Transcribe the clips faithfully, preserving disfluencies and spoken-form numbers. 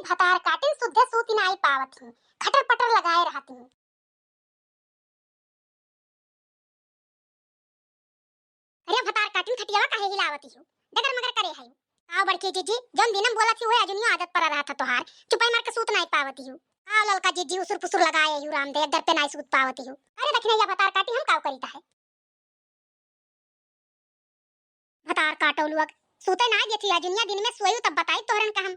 भतार काटिन सुद्धे सूती नाई पावत ही, खटर पटर लगाए रहत ही। अरे भतार काटिन खटियावा काहे हिलावत ही? डगर मगर करे है। का बड़की जीजी, जौन दिनम बोलत ही, वह अजुनियो आदत परा रहत है तोहार। चुपाई मार के सूत नाई पावत ही। का ललका जीजी उसुर पुसुर लगाए ही, राम दे, डर पे नाई सूत पावत ही। अरे दखिनैया भतार काटी, हम काव करीत है? भतार काटो लुअग, सूते ना देथी, अजुनिया दिन में सोयू तब बताई तोहरन का हम।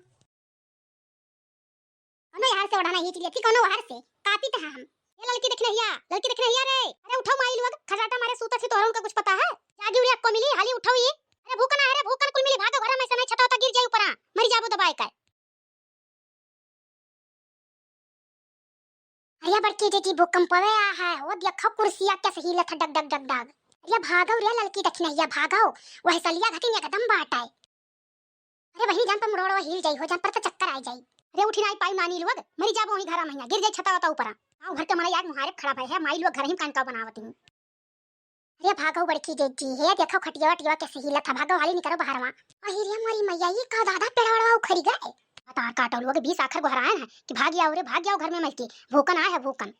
कौनो यार से ओढ़ाना ही चलिए थी, कौनो बाहर से कापी तहा हम। ये ललकी दखिनैया, ललकी दखिनैया रे, अरे उठो माई लुअग, खर्राटा मारे सूता थी, तोहरन का कुछ पता है? जागी उड़ी अक्को मिली, हाली उठो ये। अरे भूकन आ रे, भूकन कुल मिली, भागो घर में से, नहीं छता होता गिर जाई ऊपरा, मरी जाबो दबाए कर। अरे बड़की जीजी, भूकंपवे आ है, वो देखो कुर्सिया कैसे हिलत है, डग डग डग डग। अरे भागो रे ललकी दखिनैया, भागो, वह सलिया घटिन एकदम बाटे। अरे बहिनी, जान पर मुड़ोड़वा हिल जाई हो, जान पर तो चक्कर आ जाई। अरे उठी नाई पाई मानी लोग, मरी जाबो वहीं घरा महिया, गिर जाई छता वता ऊपरा। गाँव भर के मनई आज मुहारे खड़ा भय है, माई लोग घर ही कान का बनावत ही। अरे भागो बड़की जीजी, हे देखो खटियावा टियावा कैसे हिलत है, भागो हाली निकरो बाहरवा। अहि रे मोरी मैया, ये का दादा पेड़वा उखड़ी गए। भतार काटो लोग बीस आखर गोहरायन है कि भाग आओ रे, भाग आओ घर में मलकी, भूकन आए है भूकन।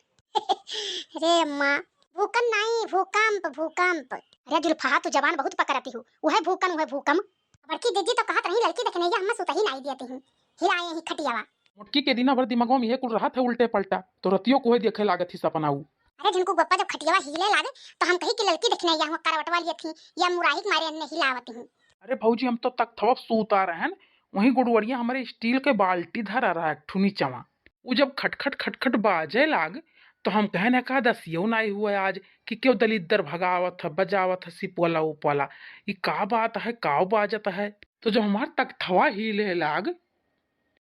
रे अम्मा, भूकन नाई, भूकंप, भूकंप। अरे जुल्फहा, तू जबान बहुत पकड़ती हूँ, वह भूकन, वह भूकंप। बड़की जीजी तो कहत रही ललकी दखिनैया, हम सुतही नाई दियती ही, हिलाए ही खटियावा। मोटकी के दिना भर दिमागवा में ये कुल रहत है उल्टे पलटा, तो रतियो को है देखे लागत ही सपना ऊ। अरे झिनकू बप्पा, जब खटियावा हिले लागे तो हम कही कि ललकी दखिनैया हुआ करवटवा लिए थी या मुराही के मारे अन्ने हिलावत ही। अरे भौजी, हम तो तख्तवा पे सूता रहन, वहीं गुड़वड़िया हमरे स्टील के बाल्टी धरा रहा एक ठुनी चवा। उ जब खटखट खटखट बाजे लाग तो हम कहन एकादसियो नाई हुआ आज कि क्यों दलिद्दर भगावत है, बजावत है सिपोला उपोला, ई का बात है, काव बाजत है। तो जब हमार तख्तवा हिले लाग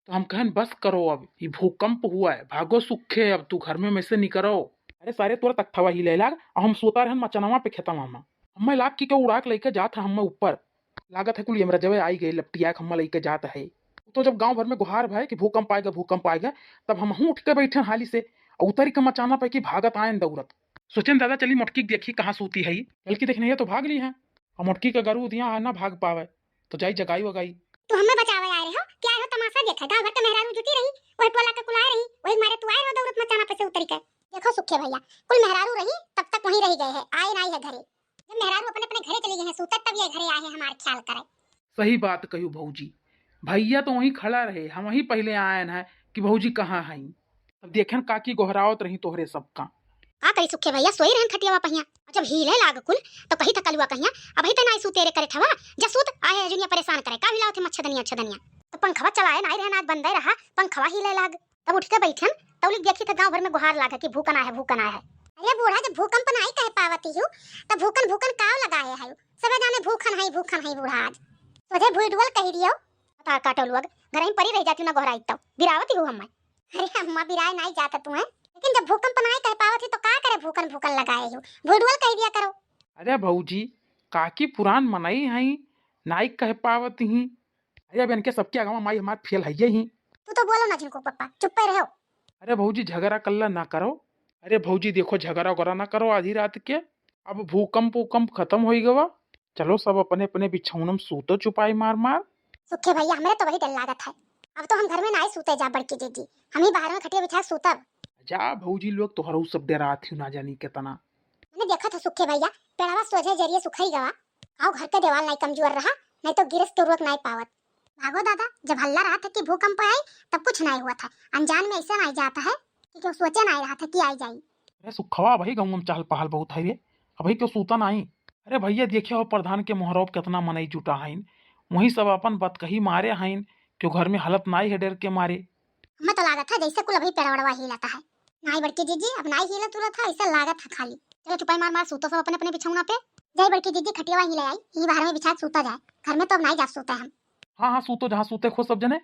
तो हम कहन, "बस करो अब, ई भूकंप हुआ है, भागो सुखे, अब तू घर में, में से निकरो।" अरे सारे, तोर तख्तवा हिले लाग, और हम सोता रहन मचनवा पे खेतवा में। हमें लाग कि क्यों उड़ा के लेके जात है हमें ऊपर। लागत है कुल यमराजवे आई गए, लपटिया के हमें लेके जात है। तो जब गांव भर में गुहार भय कि भूकंप आएगा, भूकंप आएगा, तब हमहू उठ के बैठन हाली से, और उतरी के मचाना पे कि भागत आयन दौड़त। सोचेन, दादा चली मोटकी के देखी कहाँ सूती है, ललकी दखिनैया तो भाग ली है, और मोटकी के गरू दिया है ना भाग पावे। तो जाई जगाई वगाई। तू हमें बचावे आए रहे हो, क्या आए हो तमाशा देखे? गाँव भर के मेहरारू जुटी रही, वही टोला के कुलाए रही, वही मारे तू आए रहो दौड़त मचाना पे से उतरी के। देखो सुखे भैया, कुल मेहरारू रही तब तक वहीं रह गए हैं, आए नाई है घरे। जब मेहरारू अपने अपने घरे चली गई हैं सूतत, तब ये घरे आए हैं हमार ख्याल करे। सही बात कही भौजी, भैया तो वहीं खड़ा रहे, हम वहीं पहले आयन है कि भौजी कहाँ हैं। तब देखेन काकी गोहरावत रही तोहरे सबका। का कही सुखे भैया, सोई रहन खटियावा पहिया। और जब हिले लाग कुल, तो कही था कलुआ कहिया, "अबही ते नाई सूते रे करे ठवा, जा सूत, आए है जुनिया परेशान करे, का हिलावत है मच्छदनिया, अच्छदनिया।" तो पंखवा चलाए नाई रहन, आज बंदे रहा, पंखवा हिले लाग। तब उठ के बैठन, तौलिक देखी था गाँव भर में गुहार लाग कि भूकन आए है, भूकन आए है। अरे बूढ़ा, जब भूकंप नाई कह पावती हूँ, तब भूकन, भूकन काव लगाए है? सबे जाने भूखन है, भूखन है बूढ़ा आज। सोझे भूई डुअल कही दियो। भतार काटो लोग, घर ही परी रह जाती ना गोहराई तो, बिरावती हूँ हम। अरे अम्मा, बिराए नाई जात तू है, लेकिन जब भूकंप नाई कह पावत ही तो का करे भूकन भूकन लगाए हो, भूडुअल कह दिया करो। अरे भौजी, काकी पुरान मनई हई, नाई कह पावत ही। अरे अब इनके सबके आगवा माई हमार फेल हइये ही। तू तो बोलो ना झिनकू पप्पा, चुप्पे रहो। अरे भौजी, झगड़ा कल्ला ना करो। अरे भौजी, देखो, झगड़ा वगड़ा ना करो आधी रात के। अब भूकंप उकंप खत्म होई गवा। चलो, सब अपने अपने बिछौनम सूतो चुपाई मार मार। सुखे भैया, हमरे तो वही डर लागत है। अब तो हम घर में नाई सूते जा बड़की जीजी, हम ही बाहर में खटिया बिछा सूतब। जा भौजी लोग, तोहरऊ सब डरात ही ना जानी केतना। मैंने देखा था सुखे भैया, पेड़वा सोझे जरिए सुखाई गवा। आओ, घर के देवाल नाई कमजोर रहा, नहीं तो गिरस के उर्वक नाई पावत। भागो दादा, जब हल्ला रहा था कि भूकंप आई, तब कुछ नाई हुआ था। अनजान में ऐसा नाई जाता है कि क्यों सोचे नाई रहा था कि आई जाई। अरे सुखवा, अबही गाँव में चहल पहल बहुत है रे, अबही क्यों सूता नाई? अरे भैया, देखे हो प्रधान के मोहरौ पे कितना मनई जुटा हइन, वहीं सब अपन बतकही मारे हइन, क्यों घर में हालत नाई है डर के मारे। हमें तो लागत है जैसे कुल अभी पेड़वड़वा हिलत है। नाई बड़की जीजी, अब नाई हिलत उलत है, ऐसा लागत है खाली। चलो चुपाई मार मार सूतो सब अपने अपने बिछौना पे। जाई बड़की जीजी, खटियावा ही ले आई, ही बाहर में बिछा के सूता जाए, घर में तो अब नाई जा सूते हम। हाँ हाँ, सूतो, जहाँ सूते खो सब जने,